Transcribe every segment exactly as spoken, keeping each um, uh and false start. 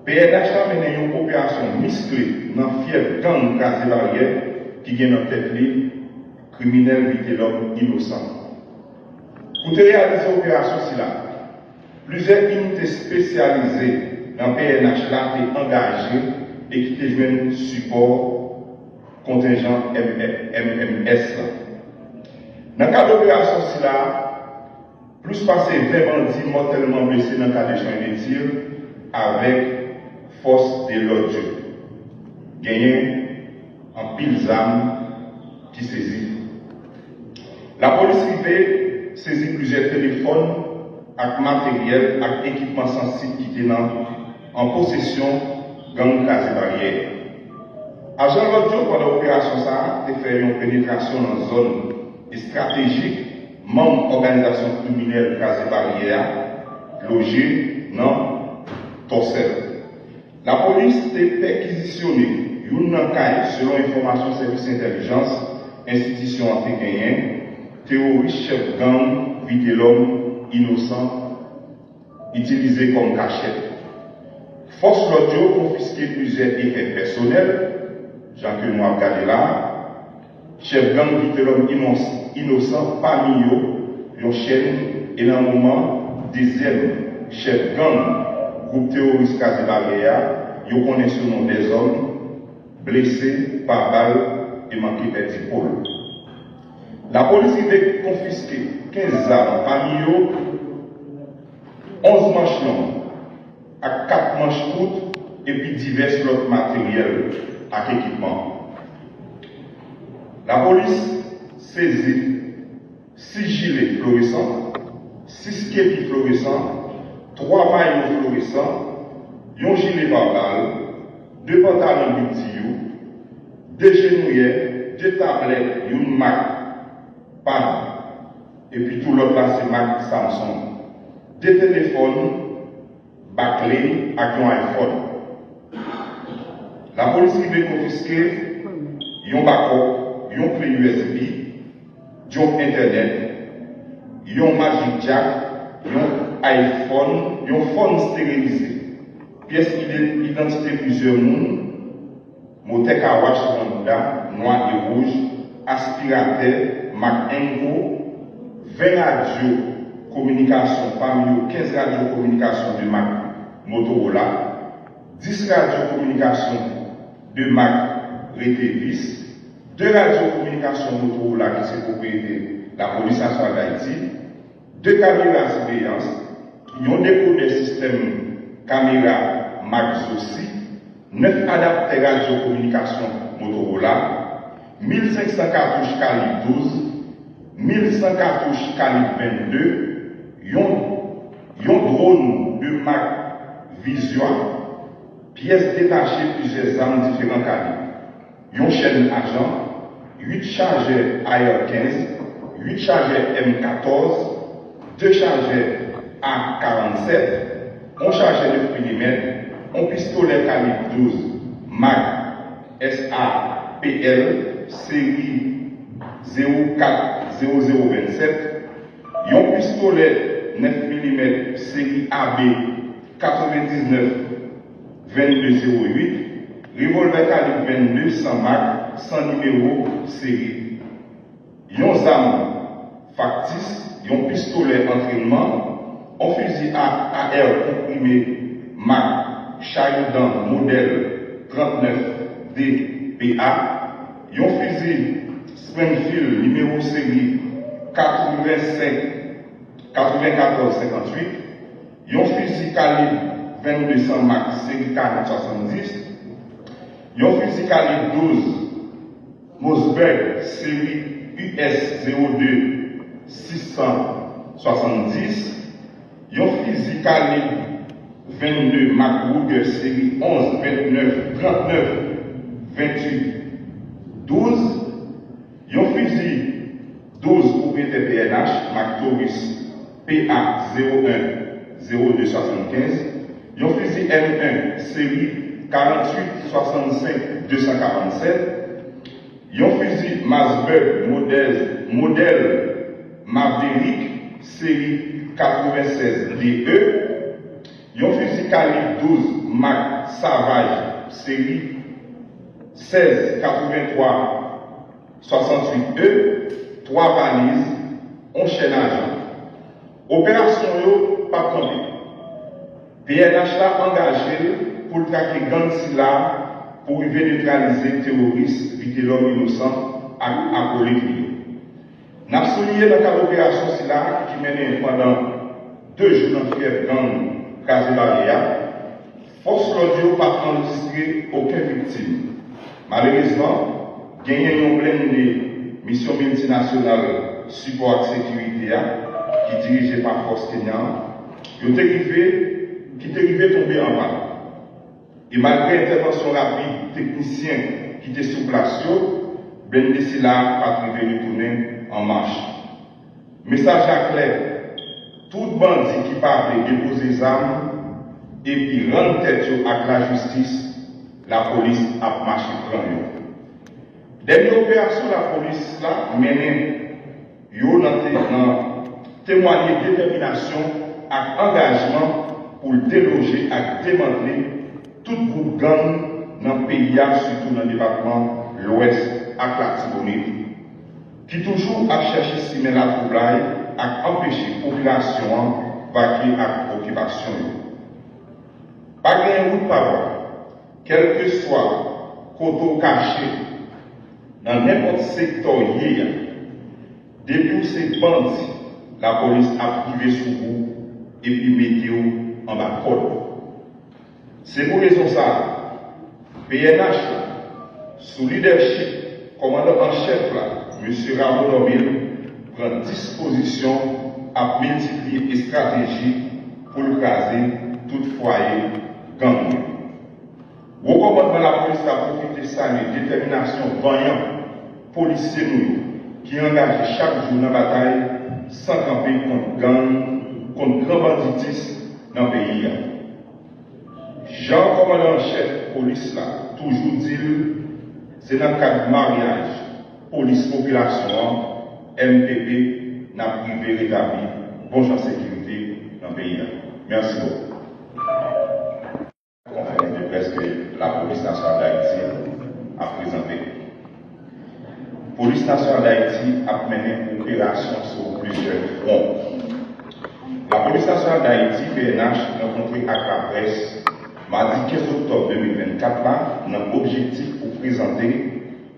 P N H la mennen yon operasyon miskle nan fyèf gang Kraze Baryè ki gen nan tèt li kriminèl Vitelhomme Innocent. Pou te reyalize operasyon sila, plizyè inite espesyalize nan P N H la te angaje e ki te jwenn sipò kontenjan M M S la. Nan kad operasyon sila, plis pase ven bandi mòtèlman blese nan kad echanj de tir avèk fòs de lòd yo. Genyen anpil zam ki sezi. Lapolis rive sezi plizyè telefòn ak materyèl ak ekipman sansib ki te nan an posesyon gang Kraze Baryè. Ajan lòd yo pandan operasyon sa a te fè yon penetrasyon nan zòn estratejik manm òganizasyon kriminèl Kraze Baryè a loje nan Tòsèl. Lapolis te pèkizisyone youn nan kay selon enfòmasyon sèvis entèlijans enstitisyon an te genyen teworis chèf gang Vitelhomme Innocent itilize kòm kachèt. Fòs lòd yo konfiske plizyè efè pèsonèl, jan ke nou ap gade la, chèf gang Vitelhomme Innocent pami yo yon chèn e nan moman dezyèm chèf gang gwoup teworis Kraze Baryè a yo konnen sou non Dèzòm blese pa bal e manke pèdi po l. Lapolis rive konfiske kenz zam pami yo onz manch long ak kat manch kout epi divès lòt materyèl ak ekipman. Lapolis sezi sis jile floresan, sis kepi floresan, twa mayo floresan, yon jile pa bal, de pantalon big T U, de jenouyè, de tablèt, youn mak, pad, epi tou lòt la se mak Samsung, de telefòn, Barclay ak yon iPhone. Lapolis rive konfiske yon bakòp, yon kle U S B, yon entènèt, yon Magic Jack, yon iPhone, yon fòn sterilize, pyès ide- idantite plizyè moun, motè kawach Honda nwa e wouj, aspiratè mak Enco, ven radyo kominikasyon, pami yo kenz radyo kominikasyon de mak Motorola, dis radyo kominikasyon de mak Retevis, de radyo kominikasyon Motorola ki se pwopriyete Lapolis Nasyonal d Ayiti, de kamera siveyans, yon dekodè sistèm kamera mak Zosi, nèf adaptè radyo kominikasyon Motorola, mil senk san katouch kalib douz, mil san katouch kalib vennde, yon, yon dwòn de mak Vision, pyès detache plizyè zam diferan kalib, yon chèn ajan, uit chajè A R kenz, uit chajè M katòz, de chajè A karannsèt, yon chajè nèf milimèt, yon pistolè kalib douz mak S A P L seri zewo kat zewo zewo vennsèt, yon pistolè nèf milimèt seri A B katrevendiznèf vennde zewo uit, revòlvè kalib vennde san mak san nimewo seri, yon zam faktis, yon pistolè antrènman, yon fizi a A R konprime mak Charidan modèl trannèf D P A, yon fizi Springfield nimewo seri katrevensenk katrevenkatòz senkantuit, yon fizi kalib vennde san mak seri karant swasanndis, yon fizi kalib douz Mossberg seri U S zewo de sis san swasanndis, yon fizi kalib vennde mak Ruger seri onz vennèf trannèf venntuit douz, yon fizi douz pwopriyetè P N H mak Taurus P A zewo en zewo de swasannkenz, yon fizi M en seri karanntuit swasannsenk de san karannsèt, yon fizi Mossberg modèl, modèl Maverick seri katrevensèz D E, yon fizi kalib douz mak Savage, seri sèz katrevenntwa swasanntuit E, twa valiz, yon chèn ajan. Operasyon yo p ap kanpe. P N H la angaje l pou l trake gang sila pou rive netralize teworis Vitelòm Inosan ak akolit li yo. N ap souliye nan kad operasyon sila ki mennen pandan de jou nan fyèv gang Kraze Baryè a, fòs lòd yo pa t anrejistre okenn viktim. Malerezman, genyen yon blende Misyon Miltinasyonal Sipò ak Sekirite a, ki dirije pa fòs kenyan an, yo te rive, ki te rive tonbe anba. E malgre entèvansyon rapid teknisyen ki te sou plas yo, blende sila pa t rive retounen an mach. Mesaj la klè, tout bandi ki pa vle depoze zam epi rann tèt yo ak lajistis, lapolis ap mache pran yo. Dènye operasyon lapolis la mennen yo nan te-, nan temwanye detèminasyon ak angajman pou l deloje ak demantle tout gwoup gang nan peyi a, sitou nan depatman Lwès ak Latibonit, ki toujou ap chèche simen latwoublay ak anpeche popilasyon an vake ak okipasyon yo. Pa gen wout pa bwa, kèlkeswa kote w kache, nan nenpòt sektè w ye a, depi w se bandi, lapolis ap rive sou ou epi mete w anba kòd. Se pou rezon sa a, P N H la, sou lidèchip kòmandan an chèf la, mesye Rameau Normil, pran dispozisyon, ap miltipliye estrateji pou l kraze tout fwaye gang yo. Wo kòmandman lapolis la pwofite salye detèminasyon vanyan polisye nou yo ki angaje chak jou nan batay san kanpe kont gang, kont gran banditis nan peyi a. Jan kòmandan an chèf polis la toujou di l, se nan kad maryaj polis popilasyon an, M P P, n ap rive retabli bon jan sekirite nan peyi a. Mèsi bokou. Konferans de près ke Lapolis Nasyonal Dayiti ap prezante. Polis Nasyonal Dayiti ap mennen operasyon sou plizyè fwon. Lapolis Nasyonal Dayiti, P N H, rankontre ak laprès madi kenz oktòb de mil vennkat la nan objektif pou prezante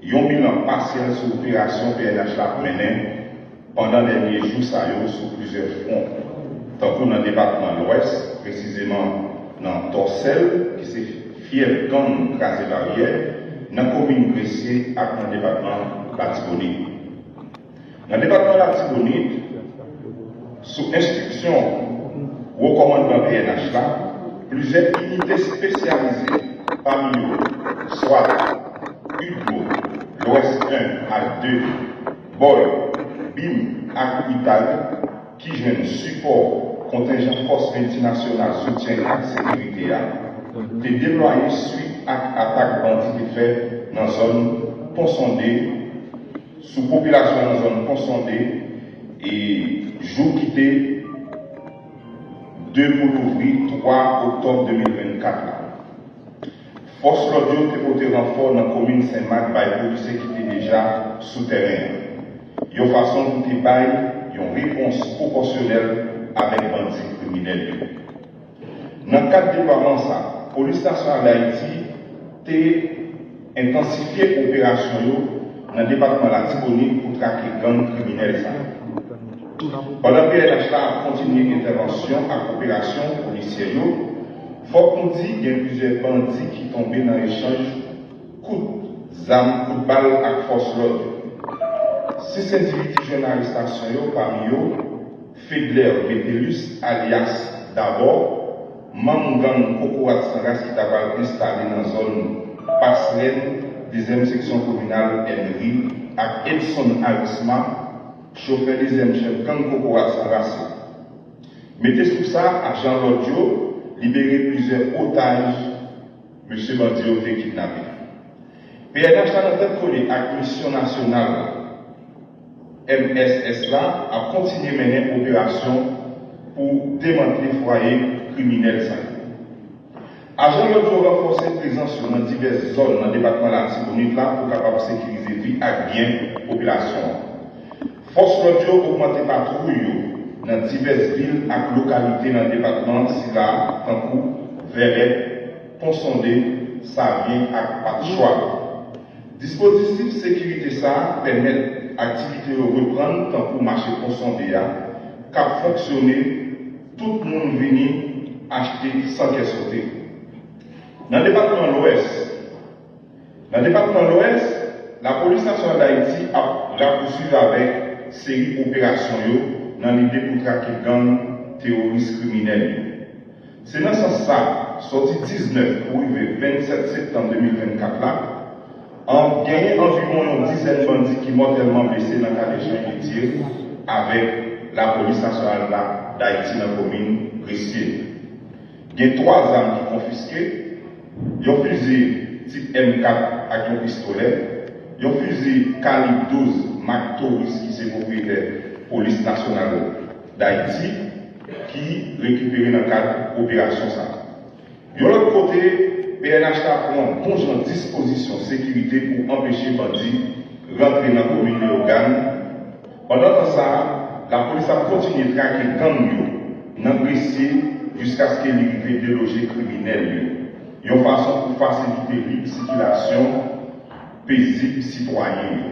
yon bilan pasyèl sou operasyon P N H la ap mennen pandan dènye jou sa yo sou plizyè fwon, tankou nan depatman Lwès, presizeman nan Tòsèl, ki se fyèf gang Kraze Baryè, nan komin Gresye ak nan depatman Latibonit. Nan depatman Latibonit, sou enstriksyon wo kòmandman P N H la, plizyè inite espesyalize, pami yo SWAT, UDMO, Lwès en ak de, bòl, bim ak itag, ki jwenn sipò kontenjan fòs miltinasyonal soutyen ak sekirite a, te deplwaye swit ak atak bandi te fè nan zòn Pon Sonde, sou popilasyon nan zòn Pon Sonde, e jou ki te de pou louvri twa oktòb de mil vennkat la. Fòs lòd yo te pote ranfò nan komin Senmak bay polisye ki te deja sou tèren an, yon fason pou te bay yon repons pwopòsyonèl avèk bandi kriminèl yo. Nan kad deplwaman sa, Polis Nasyonal Dayiti te entansifye operasyon yo nan depatman Latibonit pou trake gang kriminèl sa yo. Pandan P N H la ap kontinye entèvansyon ak operasyon polisyè yo, fòk nou di gen plizyè bandi ki tonbe nan echanj kout zam, kout bal ak fòs lòd yo. Sis endividi jwenn arestasyon yo, pami yo Fedler Metellus, alyas Dabò, manm gang Kokorat San Ras ki ta pral enstale nan zòn Pasrèn, dezyèm seksyon kominal Ènri, ak Edson Arisma, chofè dezyèm chèf gang Kokorat San Ras la. Mete sou sa, ajan lòd yo libere plizyè otaj mesye bandi yo te kidnape. P N H la nan tèt kole ak misyon nasyonal la, M S S la, ap kontinye mennen operasyon pou demantle fwaye kriminèl sa yo. Ajan lòd yo ranfòse prezans yo nan divès zòn nan depatman Latibonit la pou kapab sekirize vi ak byen popilasyon an. Fòs lòd yo ogmante patwouy yo nan divès vil ak lokalite nan depatman sila, tankou Vèlèt, Pon Sonde, Savyen ak Patchwa. Dispozitif sekirite sa a pèmèt aktivite yo reprann, tankou mache Pon Sonde a, k ap fonksyone, tout moun vini achte san kè sote. Nan depatman Lwès, nan depatman Lwès, Lapolis Nasyonal d Ayiti ap rapousuiv avèk seri operasyon yo nan lide pou trake gang teworis kriminèl yo. Se nan sans sa, sòti diznèf pou rive vennsèt septanm de mil vennkat la, an, genyen anviwon yon dizèn bandi ki mòtèlman blese nan kad echanj de tir avèk Lapolis Nasyonal la d Ayiti nan komin Gresye. Gen twa zam ki konfiske, yon fizi tip M kat ak yon pistolè, yon fizi kalib douz mak Taurus ki se pwopriyetè Polis Nasyonal d Ayiti ki rekipere nan kad operasyon sa a. Yon lòt kote, P N H la pran bon jan dispozisyon sekirite pou anpeche bandi rantre nan komin Leyogàn. Pandan tan sa a, lapolis ap kontinye trake gang yo nan Gresye jiskaske li rive deloje kriminèl yo, yon fason pou fasilite lib sikilasyon pezib sitwayen yo.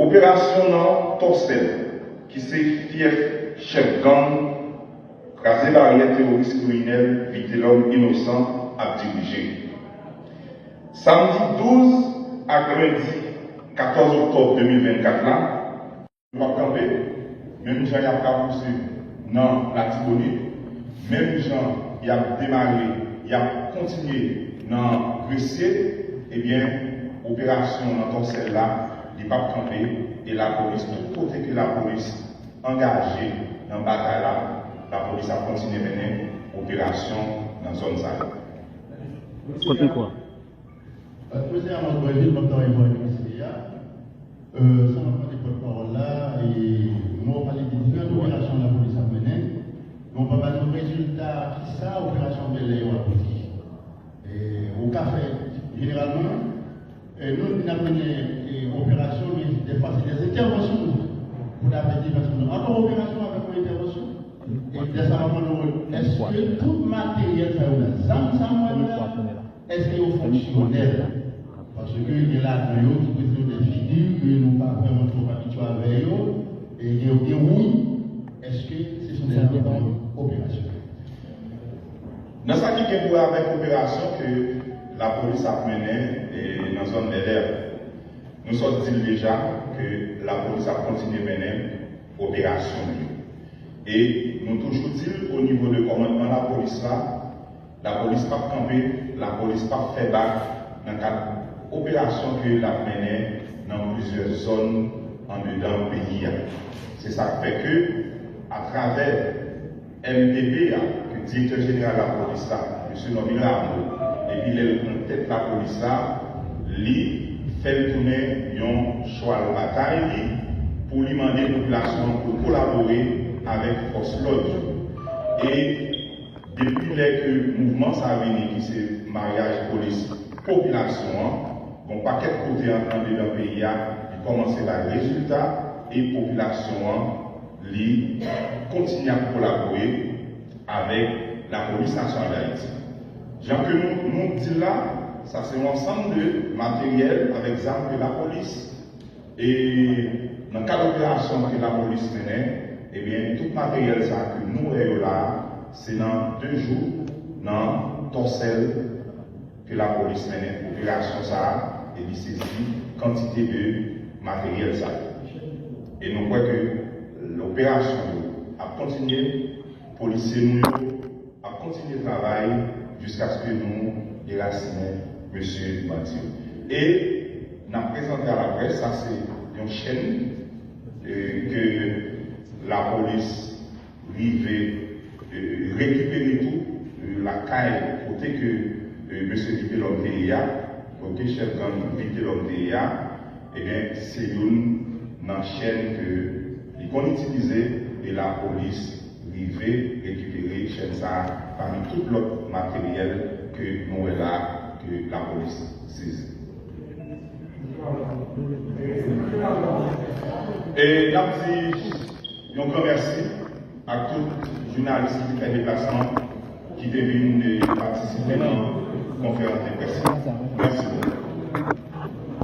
Operasyon nan Tòsèl, ki se fyèf chèf gang kraze baryè teworis kriminèl Vitelhomme Innocent ap dirije. Samdi douz ak lendi katòz oktòb de mil vennkat la, yo p ap kanpe, menm jan y ap rapouse nan Latibonit, menm jan y ap demare, y ap kontinye nan Gresye, ebyen, operasyon nan Tòsèl la, li p ap kanpe, e lapolis, tout kote ke lapolis angaje nan batay la, lapolis ap kontinye mennen operasyon nan zòn sa yo. Kot mikwo a? Mwen se Amos Boyvil, m ap travay pou M P C A. Sa m ap mande pòtpawòl la, e mwen pale de diferan operasyon lapolis ap mennen. Bon, pa ba nou rezilta kisa operasyon Bèlè yo ap pote. E, ou ka fè, jeneralman, e, nou, n ap mennen, e, operasyon, men dèfwa se de entèvansyon nou fè. Pou n ap di, paske nou ankò operasyon avèk yon entèvansyon. E dèfwa, m ap mande nou, èske tout materyèl sa yo la, zam sa mwen la, èske yo fonksyonèl? Paske gen ladan yo ki prezante de figi ke nou pa vrèman twò abitye avè yo, e gen, gen wouy, èske se sou de zam operasyonèl? Nan sa ki gen pou wè avèk operasyon ke lapolis ap mennen, e, nan zòn Bèlè, nou sot di l deja ke lapolis ap kontinye mennen operasyon li yo. E nou toujou di l o nivo de kòmandman lapolis la, lapolis p ap kanpe, lapolis p ap fè bak nan kad operasyon ke l ap mennen nan plizyè zòn andedan peyi a. Se sa k fè ke, atravè M P B a, ke direktè jeneral lapolis la, mesye Normil Rameau, depi lè l pran tèt lapolis la, li fè l tounen yon chwal batay li pou li mande popilasyon an pou l kolabore avèk fòs lòd yo. E depi lè ke mouvman sa vini, ki se maryaj polis popilasyon an, gon pakèt kote an, andedan peyi a, li kòmanse bay rezilta, e popilasyon an, li kontinye ap kolabore avèk Lapolis Nasyonal d Ayiti. Jan ke nou, nou di l la, sa se yon ansanm de materyèl avèk zam ke lapolis, e nan kad operasyon ke lapolis mennen, ebyen, tout materyèl sa ke nou wè yo la, se nan de jou, nan Tòsèl, ke lapolis mennen operasyon sa a, e li sezi kantite de materyèl sa yo. E nou kwè ke operasyon yo ap kontinye, polisye nou yo ap kontinye travay jiskaske nou derasinen mesye bandi yo. E n ap prezante a laprès, sa se yon chèn, e, ke lapolis rive, e, rekipere tou, e, lakay kote ke, e, mesye Vitelhomme te ye a, kote chèf gang Vitelhomme te ye a, ebyen, se youn nan chèn ke li konn itilize, e lapolis rive rekipere chèn sa a pami tout lòt materyèl ke nou wè la ke lapolis sezi. E n ap di yon gran mèsi ak tout jounalis ki te fè deplasman, ki te vin, e, patisipe nan konferans de près la. Mèsi bokou.